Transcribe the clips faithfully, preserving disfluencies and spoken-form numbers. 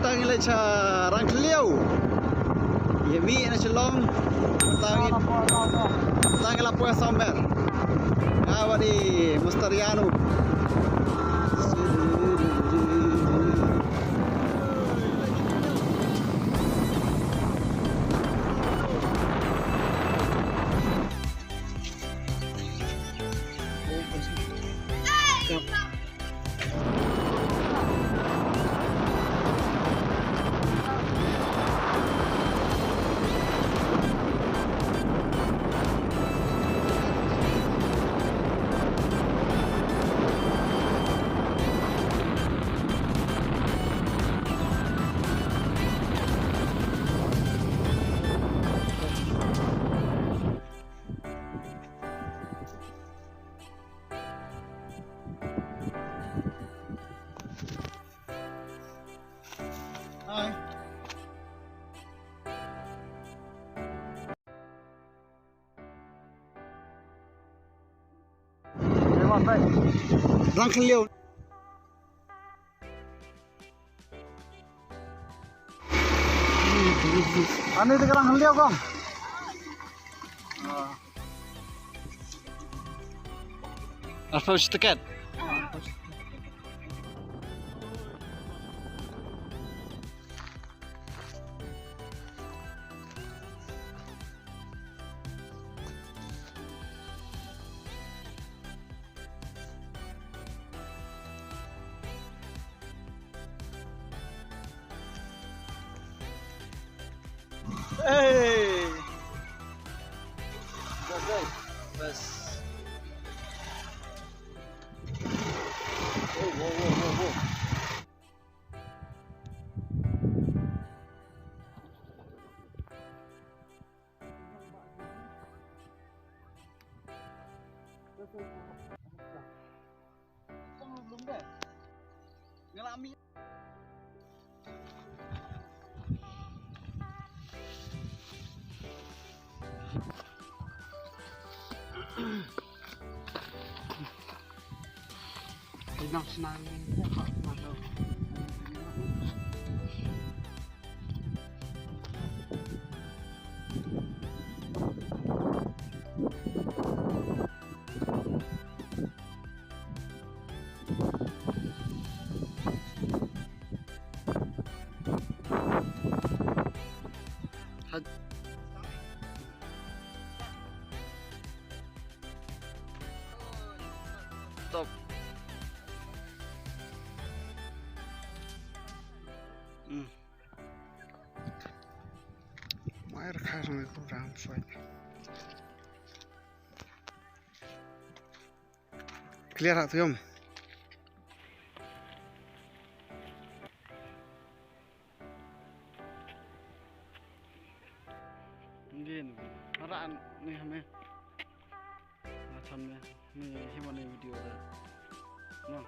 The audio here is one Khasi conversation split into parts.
Ngi leit sha Rangkhlieh. Ïa mih na Shillong. Tang ngi, tang ngi la poi somewhere. Nga wad i Mustariano. Hi. Rangkhlieh. Ani te ka Rangkhlieh kong. Arphew tiket. Hey. Guys, guys. Bas. Wow, wow, wow, wow, wow. Stop. Hmm. Mai rakha sang ko ram soi. Clear ha tu yom. Ngin haran ni hame. Nga cham ne ni hima ni video da. No.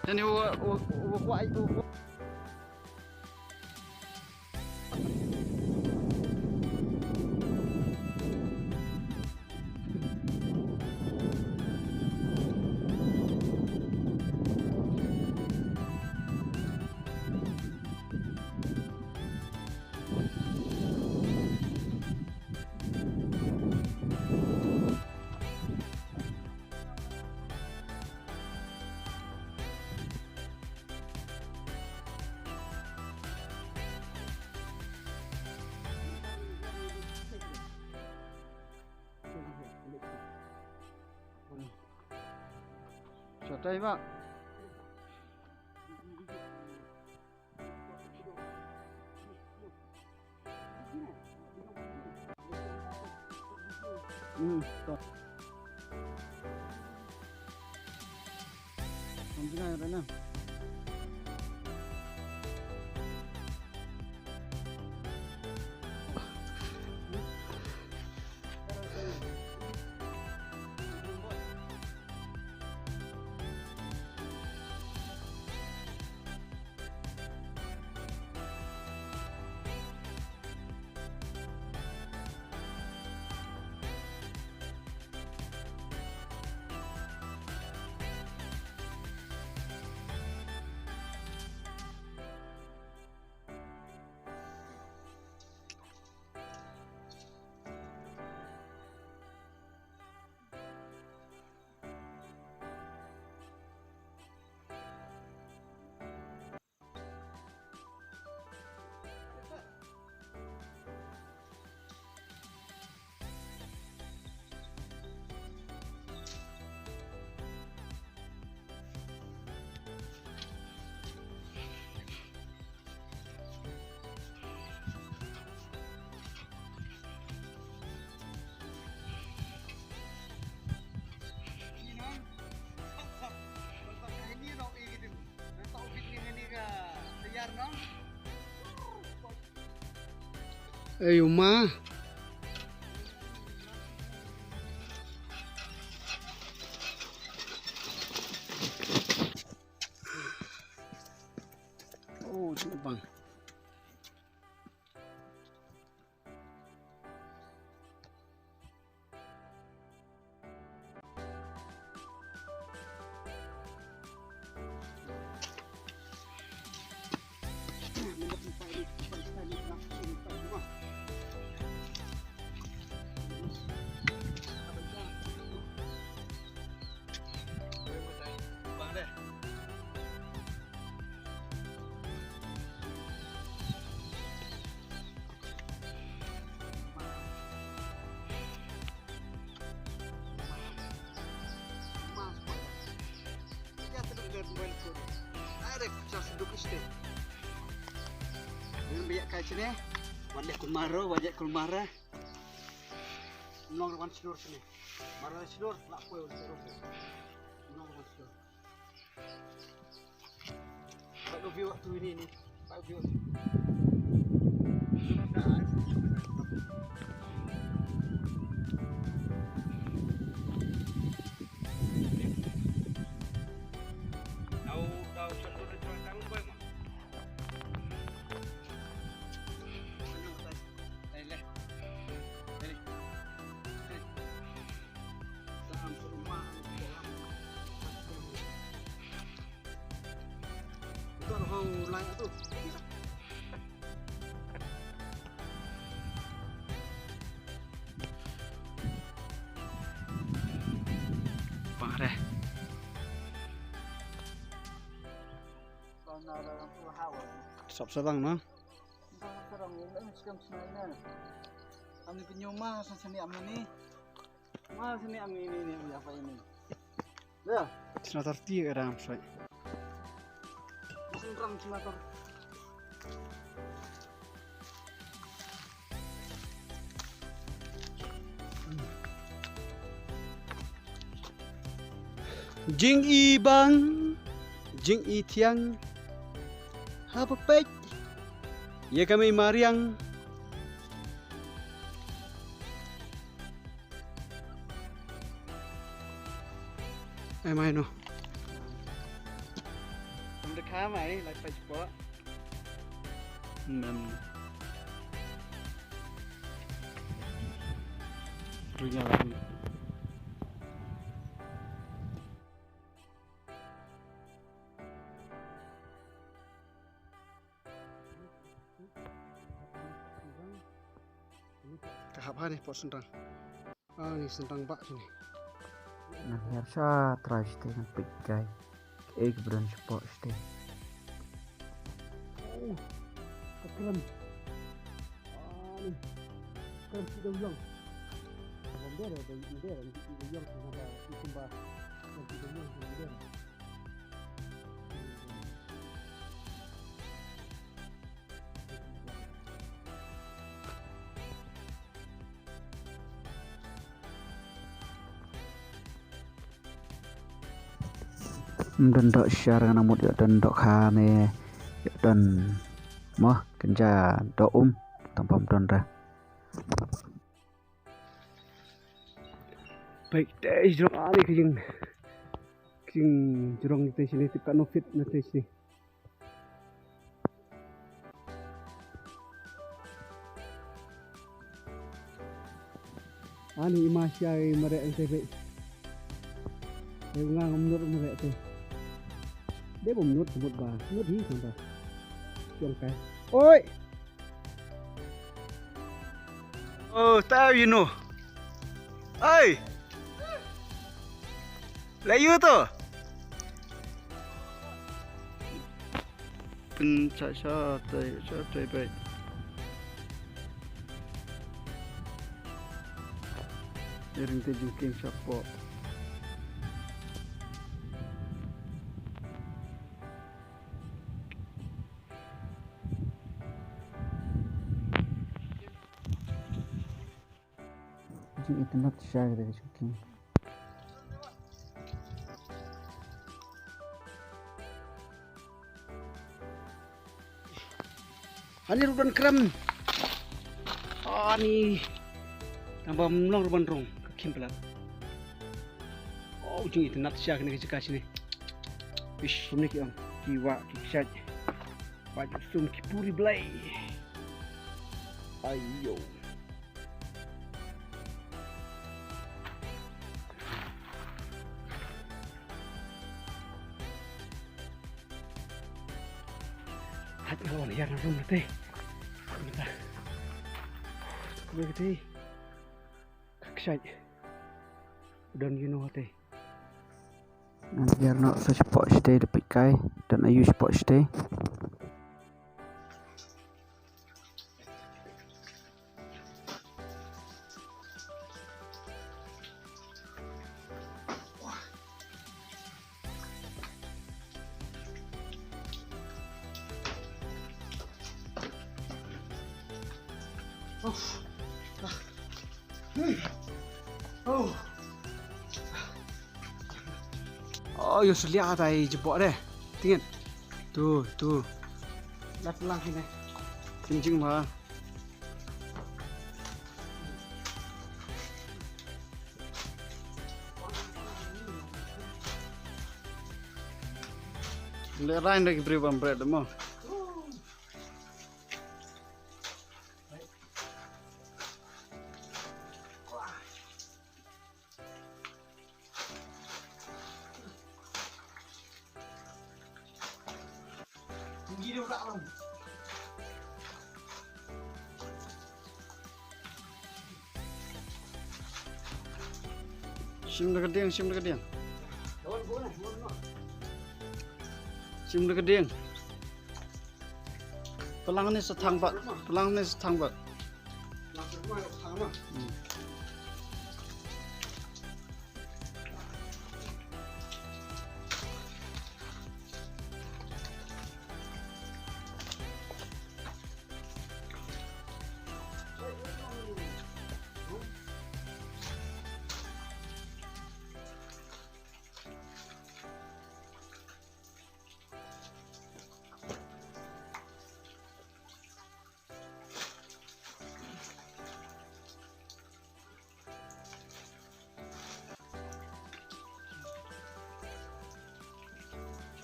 Ane u, u, u, u, u, u. Sa tai ba. Hmm, to. Ang tingnan na. Ei, uma. Oh, cuba. Wan leh kulmar, wan leh kulmar. Nong wan shlur sini. Mara shlur, la poi wan shlur. Nong wan shlur. Paid ka view tu ini ni. Paid ka view. Tau, tau, satu, dua, tiga, empat, lima. Pare. Sop sarang na. Ani pinyo ma sa sani amani. Ma sani amani ni ya pa ini. Ya. Sna thirty ka dang sai. Sna thirty. Jing i bang, jing i thiang. Haba peit ïa ka mei mariang. Ai mai no. Dei ka mai, lai peit spot. Mem. Runya lagi. Ka hap ha ni, pot synrang. Ah, ni synrang bha shane. Ngan hiar sha trai shatei, ngan peit kai. Kaei ba don shapoh shatei. Oh, ka krem. Ah, ni. Krem shi dawïong. Bym dei re, bym dei re, shi dawïong, shi dawïong, shi dawïong, shi dawïong. Ym don doh shisha, nga nang mut ïoh don doh kha ne ïoh don mo kynja doh um tang pam don ra. Peit te jrong, ani ka jing, ka jing jrong te shini, tip katno feet na te shini. Ani i ma shai mareh te peit. Te nga ngam nud mareh te. Dei bym nud, ka mut ba nud hi, tang ba shong kai. Oi. Oh, tao ïa no. Ai. La ïa to. Pyn cha cha tai cha tai bai. Ïa ring te jingkieng shapoh. Jing internet sha ka dei ka jingkieng. Hani ruh don krem. Hani. Tang ba mlong ruh ban rung ka khim pla. Oh, jing internet sha kane ka jaka shine. Ish, kumne ki ong. Ki wah, ki kshaid. Ba ju sum ki puri blai. Ayo. Haj na wan hiar na rum na te. Kumta. Kumta te. Ka kshaid. Don ïa no te. Ngan hiar noh sa shapoh shatei da peit kai. Don aiu shapoh shatei. Oh. Oh. Oh, ïoh sulia tai jubok de. Tingit. Tu, tu. Lat lang sini. Tinjing ma. Le rain de ki briew bam bret mo. Shim da ka dieng, shim da ka dieng. Shim da ka dieng. Pynlang ne sa thang bad, pynlang ne sa thang bad. Hmm.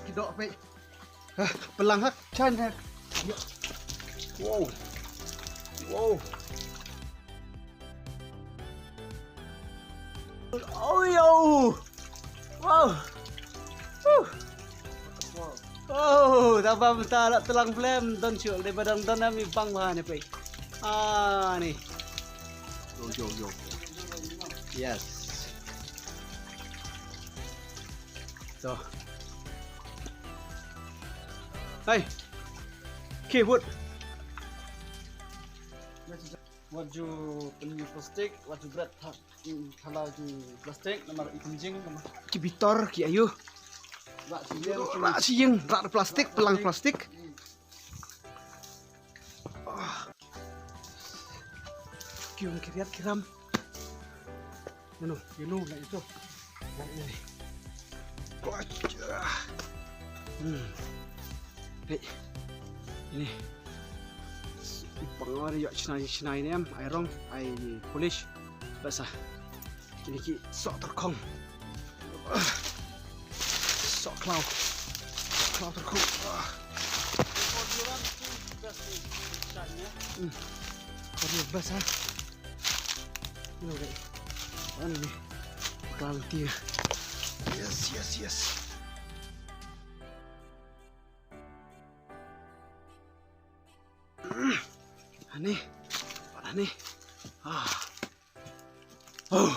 Ki doh peit. Hah, plang hak, chan hak. Wow. Wow. Oh, yo. Wow. Huh. Oh, taba mynta la tlang blem don shuh, dei ba dang don ami bang bha ne pei. Ah, ni. Yo, yo, yo. Yes. So. Hey. Ki wood. Wat ju pynïoh plastik, wat ju bret tha-, thala ju plastik, namar i kynjing, namar ki bitor, ki ayu. Rak shi ïing, rak shi ïing, rak plastik, plang plastik. Hmm. Ah. Ki ong ki riat ki ram. Nano, you know, like itu. Like ini. Wah. Hmm. Hei. Ini. Pangor ïa chnai chnai ne em, ai rong, ai polish. Basa. Ini ki sok terkong. Sok klaw. Sok klaw terkong. Hmm. Kau dia bas ha. Ini deh. Ani ni. Bakal dia. Yes, yes, yes. Ani. Ani. Ah. Oh.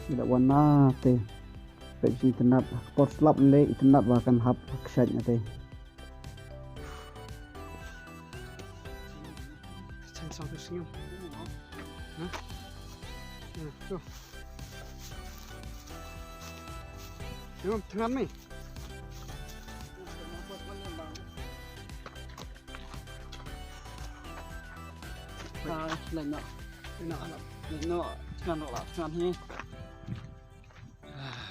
Ila wan na te. Pek sing tenat, por slap le i tenat wa kan hap kshaid na te. Chan song tu senyum. Ha? Ha, tu. Senyum, tengah ni. Ah, lain no. Lain no, lain no, tengah no lah, tengah ni. Ah.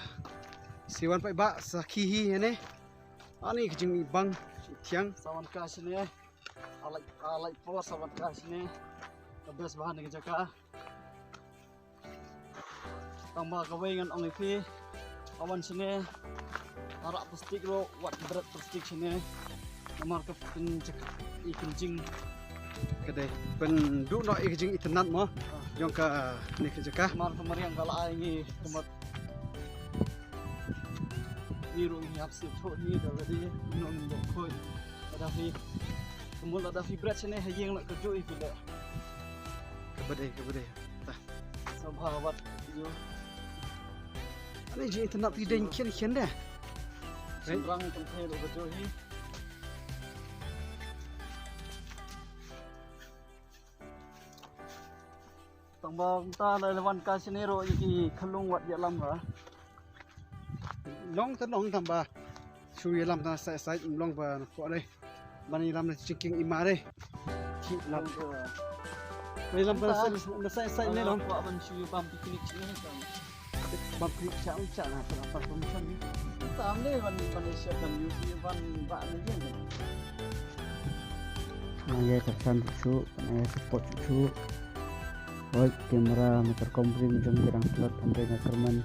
Siwan pai ba, sakhi hi, ne? Ani ka jingibang, thiang. Sawan ka shine. I like, I like power sawan ka shine. The best bahan ka jaka. Tang ba kawei ngan ong ïa phi. Awan shine. Arak plastik ro, wat bret plastik shine. Namar ka pynjak i kynjing. Ka dei pynduh noh i kynjing itynnad mo. Ah. Jong kane ka jaka. Namar ka mariang ka la ai ngi ka mat. Ni ruh ngi hap sngewthuh hi da lade, nong da khoi. Lada phi, kumul lada phi bret shane ha ïing la ka juh hi phi leh. Kaba dei, kaba dei. Ta. Sa bha wat ïoh. Ani ji internet ti dei khian khian de. Shynrang tang thei ruh ka juh hi. Tang ba mynta la wan ka shane ruh ïa ki khyllung wat ïalam ha. Long ta long tang ba. Shu ïalam ta sait sait long ba na ko dei. Ban ïalam na jingkieng i ma dei. Ki lam. Ban ïalam ba na sait sait ne long. Ko ban shu bam picnic shane tang. Bam picnic sha ong sha na ta pa pum shan. Tam le ban ban sha ban yu ban ba na ïeng. Nang ïa ka chan shu shu, nang ïa support shu shu. Hoi, camera meter komprim jong ki rang slot, hynrei nga kyrmen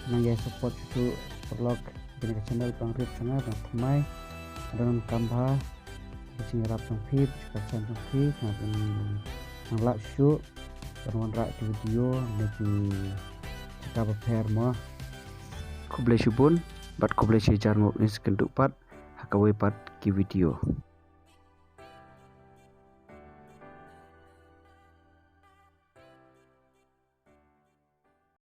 nang ïa support shu shu, paralok, kane ka channel pang rip sanga, pang thymmai, ring kam bha, ka jingïarap jong phi, ka chan jong phi, nga pyn nang lap shu, ban wanrah ki video, ne ki jaka bapher mo. Khublei shibun, bad khublei shihajar ngup, ngin sa ïakynduh pat ha kawei pat ki video.